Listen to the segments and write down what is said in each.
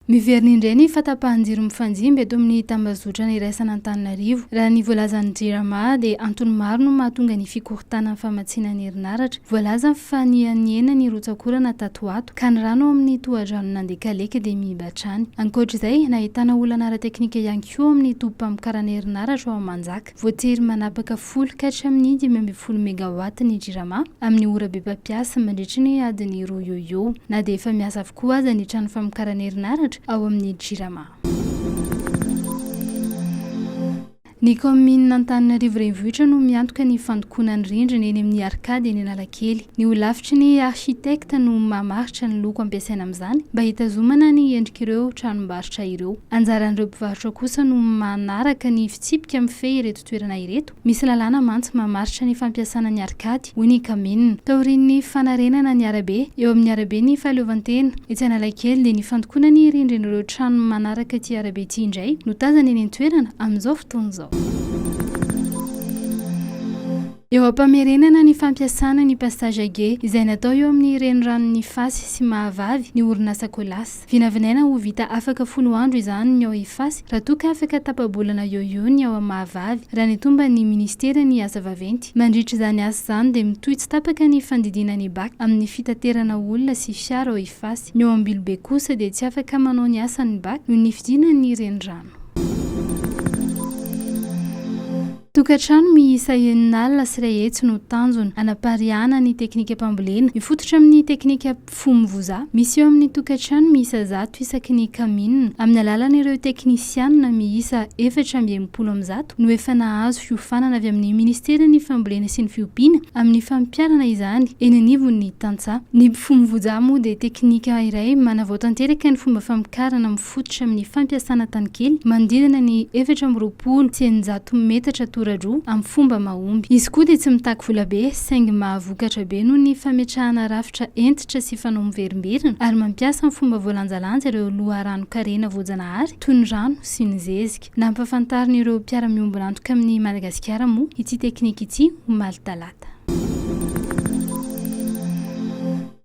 Miverina indray ny fahatapahan-jiro mifanjimby eto amin'ny tambazotra iraisan'Antananarivo. Raha ny voalazan'ny Jirama dia antony maro no mahatonga ny fikorontanan'ny famatsiana ny herinaratra. Voalaza fa niha-nihena ny rotsak'orana tato ho ato ka ny rano ao amin'ny tohadranon'Andekaleka dia miiba hatrany. Ankoatra izay, nahitana olana ara-teknika ihany koa ao amin'ny tobim-pamokarana herinaratra ao Manjaka. Voatery manapaka folo ka hatramin'ny 15 megawatt ny Jirama amin'ny ora be mpampiasa mandritry ny adiny roa eo eo, na dia efa miasa avokoa aza ny trano famokarana herinaratra ao amin'ny Jirama. Ny kaominina Antananarivo Renivohitra no miantoka ny fandokoana ny rindrina eny amin'ny Arcade eny Analakely. Ny holafitry ny architecte no mamaritra ny loko ampiasaina amin'izany mba hitazomana ny endrik'ireo tranombarotra ireo. Anjaran'ireo mpivarotra kosa no manaraka ny fitsipika mifehy ireto toerana ireto. Misy lalàna mantsy mamaritra ny fampiasana ny arikady, hoy ny kaominina. Taorian'ny fanarenana ny arabe eo amin'ny araben'ny fahaleovantena etsy Analakely dia ny fandokoana ny rindrin'ireo trano manaraka ity arabe ity indray no tazana eny an-toerana amin'izao fotoana izao. Eo am-pamerenana ny fampiasana ny passage à guet izay natao eo amin'ny reniranon'Ifasy sy Mahavavy ny orinasa Colas. Vinavinaina ho vita afaka folo andro izany ny ao Ifasy raha toa ka afaka tapa-bolana eo ho eo ny ao Mahavavy, raha ny tomban'ny minisiteran'ny asa vaventy. Mandritra izany asa izany dia mitohy tsy tapaka ny fandidiana ny bac amin'ny fitaterana olona sy fiara ao Ifasy. Ny ao Ambilobe kosa dia tsy afaka manao ny asany ny bac noho ny fidinan'ny renirano. Tokantrano miisa 160 no tanjona hanapariahana ny teknikam-pambolena mifototra amin'ny teknika Fomvoza. Misy eo amin'ny tokantrano miisa zato isaky ny kaominina, amin'ny alalan'ireo teknisianina miisa 164 no efa nahazo fiofanana avy amin'ny minisiteran'ny Fambolena sy ny Fiompiana amin'ny fampiharana izany eny anivon'ny tantsaha. Ny Fomvoza moa dia teknika iray manavao tanteraka ny fomba famokarana mifototra amin'ny fampiasana tany kely manodidina ny 624 metatra toradroa amin'ny fomba mahomby. Izy koa dia tsy mitaky volabe saingy mahavokatra be noho ny fametrahana rafitra hentitra sy fanao miverimberina ary mampiasa ny fomba voalanjalanja ireo loharanon-karena voajanahary toy ny rano sy ny zezika. Nampahafantarin'ireo mpiara-miombon'antoka amin'i Madagasikara moa ity teknika ity omaly talata.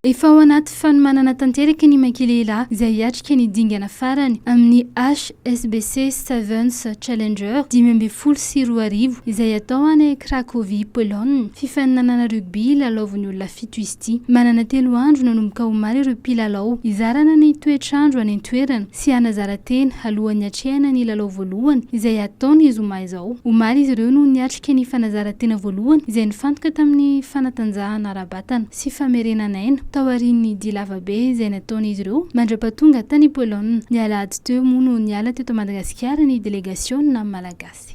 Efa ao anaty fanomanana tanteraka ny Maki lehilahy izay hiatrika ny dingana farany amin'ny HSBC Sevens Challenger 2015 izay hatao any Cracovie, Pologne. Fifaninanana rugby lalaovin'ny olona fito izy ity. Manana telo andro nanomboka omaly ireo mpilalao hizarana ny toetr'andro any an-toerana sy hanazara tena alohan'ny hatrehana ny lalao voalohany izay hatao ny zoma izao. Omaly izy ireo no niatrika ny fanazara-tena voalohany izay nifantoka tamin'ny fanatanjahana ara-batana sy famerenana aina taorian'ny dia lavabe izay nataon'izy ireo mandra-pahatonga tany Pologne. Ny alahady teo moa no niala teto Madagasikara ny delegasiona malagasy.